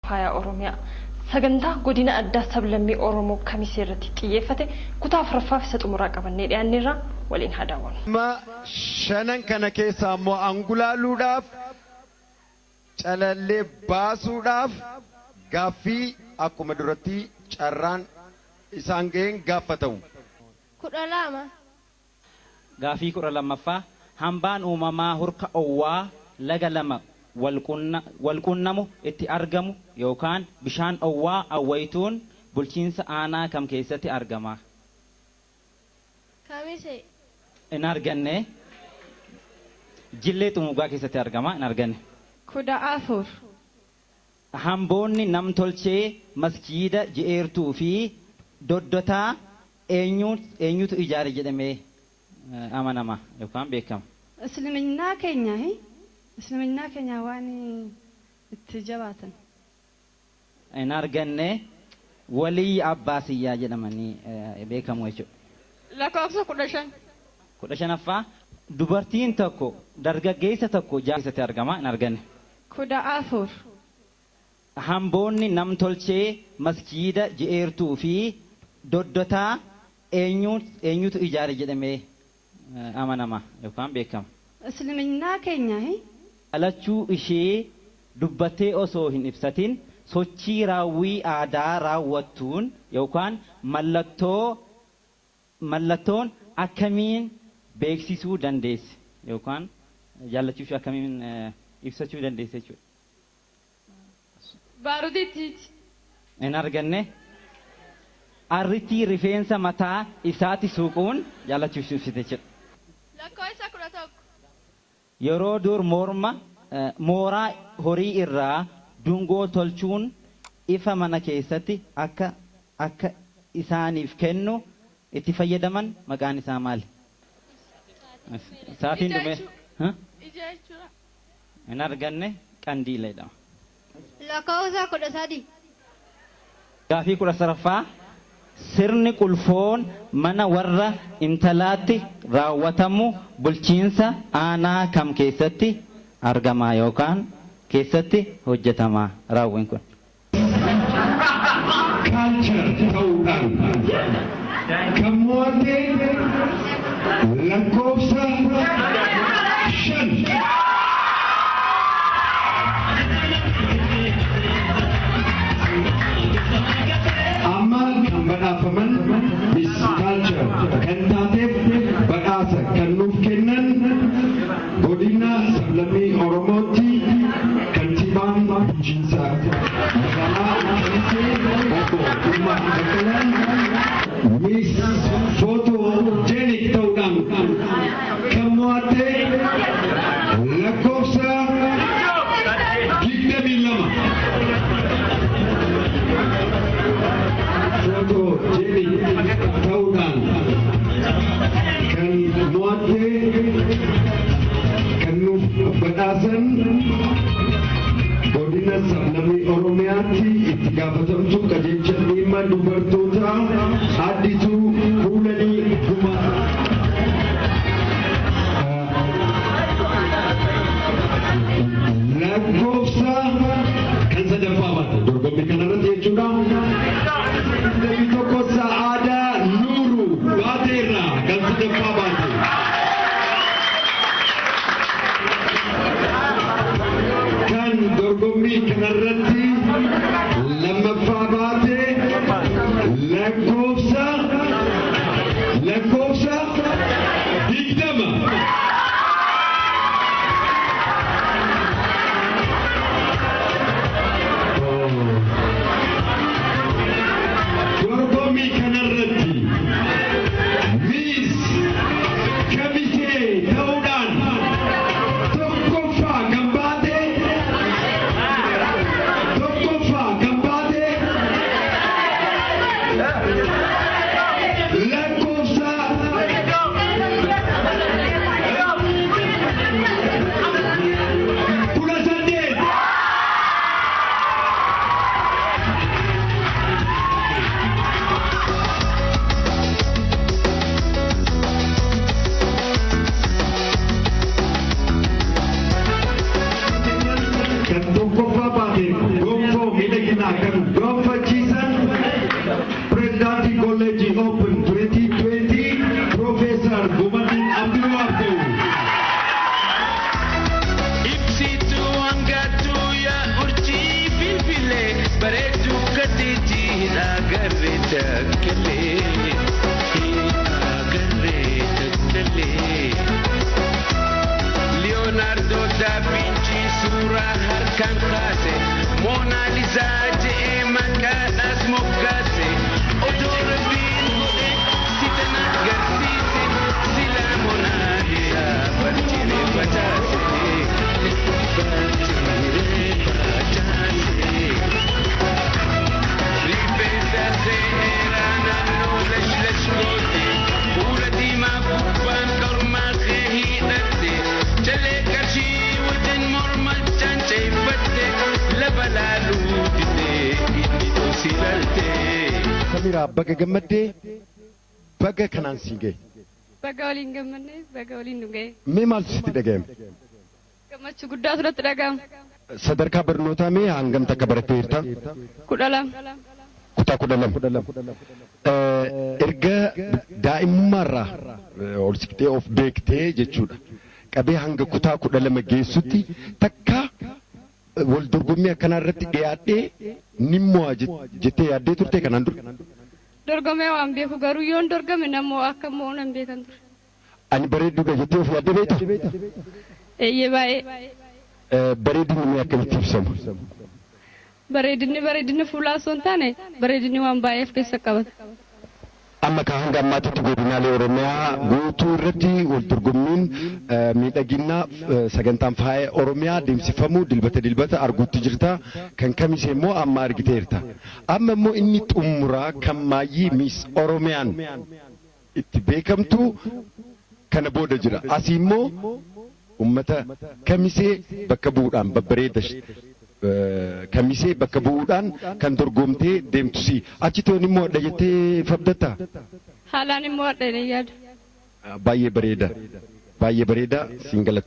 Faaya Oromiyaa sagantaa godina addaa sablammii Oromoo Kamisee irratti xiyyeeffate kutaa afuraffaa fi isa xumuraa qabannee dhiyaanneerra waliin haa daawwannu. Amma shanan kana keessaa immoo angulaaluudhaaf calallee baasuudhaaf gaaffii akkuma duratti carraan isaan ga'een gaafatamu. 12. Gaafii 12ffaa Hambaan uumamaa hurka owwaa laga lama walquunnamu itti argamu yookaan bishaan owwaa Awwayituun bulchiinsa aanaa kam keessatti argama? Kamisee. Hin arganne. Jillee Xumuugaa keessatti argama. Hin arganne. 14. Hamboonni nam-tolchee masjiida Ji'eertuu fi Doddotaa eenyutu ijaare jedhamee amanama yookaan beekama? Isliminnaa keenya hi Isliminnaa keenya waan itti jabaatan. Hin arganne. Waliyyi Abbaa Siyyaa jedhamanii beekamu jechuudha. Lakkoofsa 15. 15ffaa Dubartiin tokko dargaggeessa tokko keessatti argama. Hin arganne. 14. Hamboonni nam-tolchee masjiida Ji'eertuu fi Doddotaa eenyutu ijaare jedhamee amanama yookaan beekama? Isliminnaa keenya hi. Dhalachuu ishee dubbattee osoo hin ibsatin sochii raawwii aadaa raawwattuun yookaan mallattoo mallattoon akkamiin beeksisuu dandeessi yookaan jaallachuu ishee akkamiin ibsachuu dandeessi jechuudha. Baarudiitti. Hin arganne. Arritii rifeensa mataa isaatti suuquun jaallachuu ishee ibsite jechuudha. Lakkoofsa 11. Yeroo dur morma mooraa horii irraa dungoo tolchuun ifa mana keessatti akka akka isaaniif kennu itti fayyadaman maqaan isaa maali? Sa'aatiin Ija dhume. jechuudha. Ija jechuudha. Hin arganne. Qandiila jedhama. Lakkoofsa 13. Gaafii 13ffaa Sirni qulfoon mana warra intalaatti raawwatamu bulchiinsa aanaa kam keessatti argama yookaan keessatti hojjetama raawwiin kun? Culture ta'uudhaan kan mo'atte lakkoofsa 5. Amma kan badhaafaman Miss Culture kan taateef badhaasa kan nuuf kennan godina sablammii Oromootti kantiibaan bulchiinsa magaalaa Kamisee obbo Girmaa Baqqalaan Miss Photogenic ta'uudhaan kan mo'atte lakkoofsa 22. Photogenic ta'uudhaan kan mo'atte kan nuuf badhaasan godina sablammii Oromiyaatti itti gaafatamtuu qajeelcha dhimma dubartootaa Aaddituu Kuulanii Gumaa. Lakkoofsa kan sadaffaa baate dorgommii kanarratti jechuudha. 21 Sa'aadaa Nuuru Baateerraa kan sadaffaa baate. Kan dorgommii kanarratti lammaffaa baate lakkoofsa 20. kana kan gonfachiisan pirezidaantii kolleejjii Open 2020 Piroofeesar Gumadin Abdulwaab ta'u. Ibsituu hangatuu yaa urjii bilbilee bareedduu gatiitii hin agarre takkalee hin agarre takkalee. Leonardo da Vinci suuraa harkaan kaase Mona Lisa je'ee maqaadhaas moggaase odoo rabbiin godhe si tana agarsiise sila Mona Lisa barjiree facaase barjiree facaase. Rifeensa seeraa naannoo lash lash goote fuula diimaa gubbaan kormaa kee hidhatte jalee qarshii wajjin morma caanceeffatte lafa laaluu didee inni toosi lalte. Samiraa, baga gammaddee, baga kanaan siin ga'e. Baga waliin gammannee, baga waliin nu ga'e. Mee maaltu sitti dhaga'ame? Gammachuu guddaatu natti dhaga'ama. Sadarkaa barnootaa mee hangam takka barattee jirta? 12. Kutaa 12. Erga daa'imummaarraa ol siqtee of beektee jechuudha. Qabee hanga kutaa 12 geessutti takka wal dorgommii akkanaa irratti dhiyaadhee ni mo'a jettee yaaddee turte kanaan dura? Dorgomee waan beeku, garuu yoon dorgome namoo akka mo'u nan beekan ture. Ani bareedduudha jettee of yaaddee beekta? Eeyyee, baay'ee. Bareedinni mee akkamitti ibsamu? Bareedinni bareedinni fuulaa osoo hin taane, bareedinni waan baay'ee of keessa qabata. Amma ka hanga ammaatitti godinaalee Oromiyaa guutuu irratti wal dorgommiin miidhaginaa sagantaan faaya Oromiyaa deemsifamuu dilbata dilbata arguutti jirta. Kan kamisee immoo amma argiteerta. Amma immoo inni xumuraa kan maayyii Miss Oromiyaan itti beekamtu kana booda jira. Asii immoo ummata kamisee bakka bu'uudhaan, babbareeda kamisee bakka bu'uudhaan kan dorgomtee deemtu si. Achi toon immoo adda jettee fabdatta. Haalaan immoo adda yaada. Baay'ee bareeda. Baay'ee bareeda siin galata.